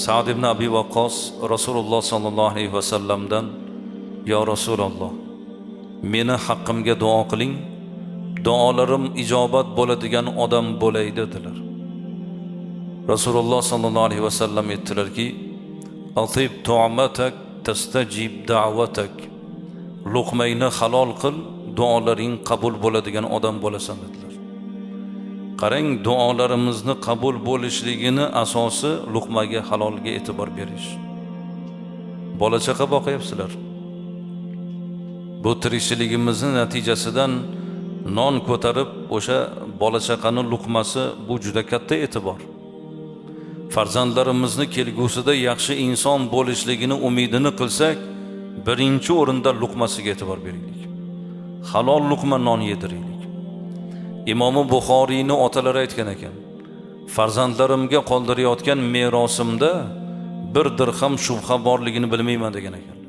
Sa'd ibn Abi Waqqos Rasululloh sollallohu alayhi vasallamdan: "Yo Rasululloh, meni haqqimga duo qiling, duolarim ijobat bo'ladigan odam bo'lay" dedilar. Rasululloh sollallohu alayhi vasallam aytdilarki: "Atib tu'matak tastajib da'vatak." Luqmangni halol qil, duolaring qabul bo'ladigan odam bo'lasan dedilar. Qarang, duolarimizni qabul bo'lishligini asosi luqmaga, halolga e'tibor berish. Bola chaqa boqyapsizlar. Bu tirikchiligimizni natijasidan non ko'tarib o'sha bola chaqani luqmasi, bu juda katta e'tibor. Farzandlarimizni kelgusida yaxshi inson bo'lishligini umidini qilsak, birinchi o'rinda luqmasiga e'tibor beraylik. Halol luqma non yediraylik. Imomi Buxoriyni otalari aytgan ekan: "Farzandlarimga qoldirayotgan merosimda bir dirham shubha borligini bilmayman" degan ekanlar.